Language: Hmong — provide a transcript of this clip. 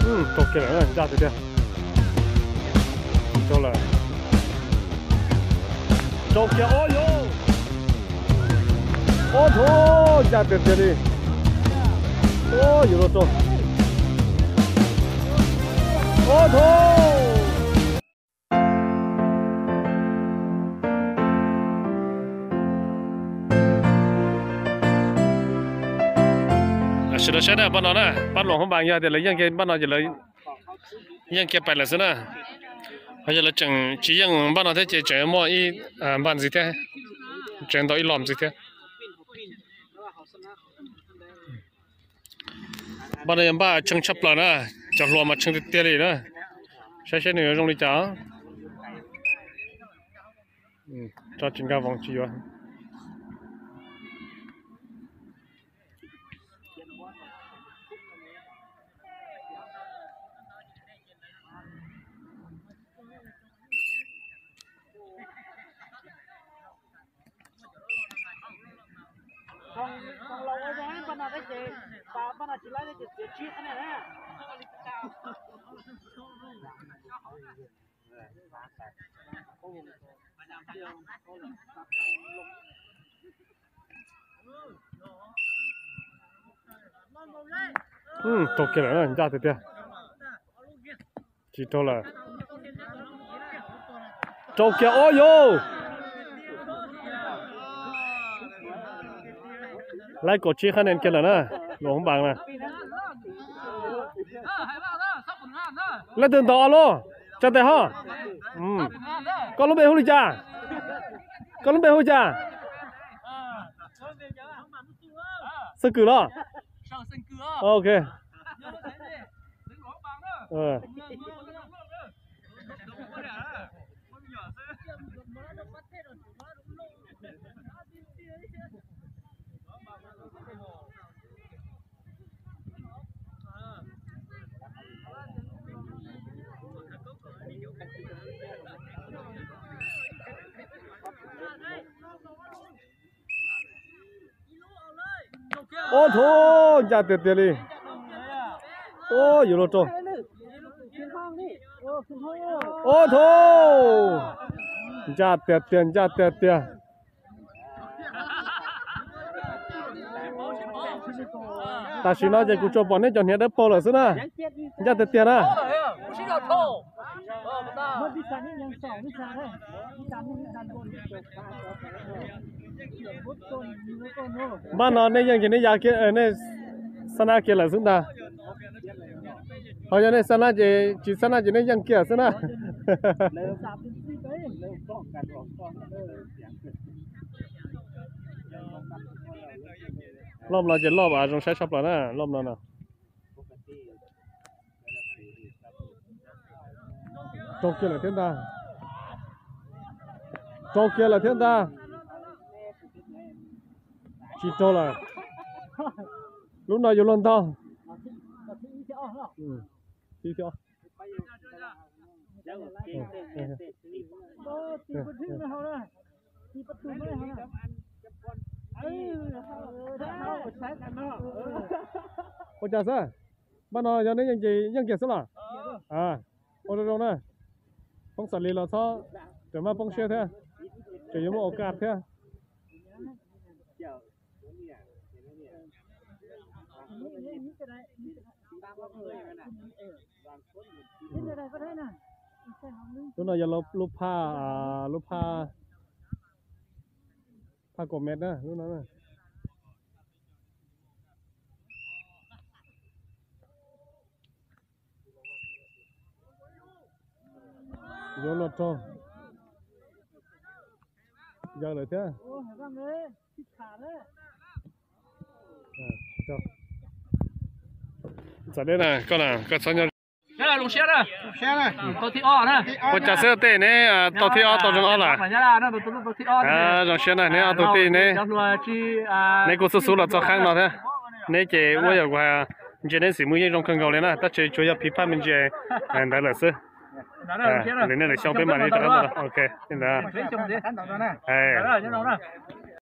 Rau kiag lawm, ncaj tiag tiag. Rau lawm. Rau kiag, ob yus. Ob tug, ncaj tiag tiag li. Ob yus los rau. Ob tug. Sawv daws saib na, npaj no na, pab luam hoob npas yog tias lawv yeej kiag npaj no ces lawv yeej kiag pais lawm xwb na. Ho yog lawv tseem tsis yeej npaj no thiab ces tseem muaj ib npaj ntxiv thiab, tseem ntau ib lo ntxiv thiab. Npaj no yog npaj tshee tshaj plaws na, cov hluas mas tshee tiag tiag li na. Saib saib nws yuav zoo li cas. Tso tsis nkag voos tsis yuav. Rau kiag lawm, ncaj tiag tiag. Tsis rau lawm. Rau kiag, ob yus. Laib kaum tsib qhab nees kiag lawm na, luam hoob npas na. Leej twg ntaus ob lub? Tsa tes ho. Koj lub npe hu li cas? Koj lub npe hu cas? Xeeb Kwm los? Ok. Ob tug, ncaj tiag tiag li. Ob yus los rau. Ob tug, ncaj tiag tiag, ncaj tiag tiag. Tam sim no ces kuv tsuas pom nej cov hniav dawb paug lawm xwb na. Ncaj tiag tiag na. Npaj no nej yeej ces nej ya kiag, nej xab nab kiag lawm xwb ntag. Ho yog nej xab nab ces, tsis xab nab ces nej yeej kiag xwb na. Loj no ces loj zoo saib tshaj plaws na, loj no na. Rau kiag lawm thiab ntag. Rau kiag lawm thiab ntag. Tsis rau lawm. Lub no yus luag ntog. Ua cas xwb? Npaj no yog nej yeej ces yeej kiag xwb los? Ua zoo zoo na. Poob xav li los txhob rawm maj poob siab thiab, tseem yuav muaj ua kaj thiab. Lub no yog lub phaj, lub phaj, phaj kaum mev na lub no na. Yuav luag raug. Yawg lawm thiab. Txawm deb na, koj na koj txhob nyob. Ua cas xwb tej neb tau thib ob tau zoo ob lawm. Zoo siab na neb ob tug tij neb. Neb kuj xub xub los txog qeeb no thiab. Neb ces ua yam kuv hais, ntsia neb xim mus yeej zoo kawg nkaus li na, tab sis tsuas yog phiv phaj me ntsis ntawd lawm xwb. Lwm niaj lwm xyoo peb mam li rov qab tuaj. Ok, li ntawd.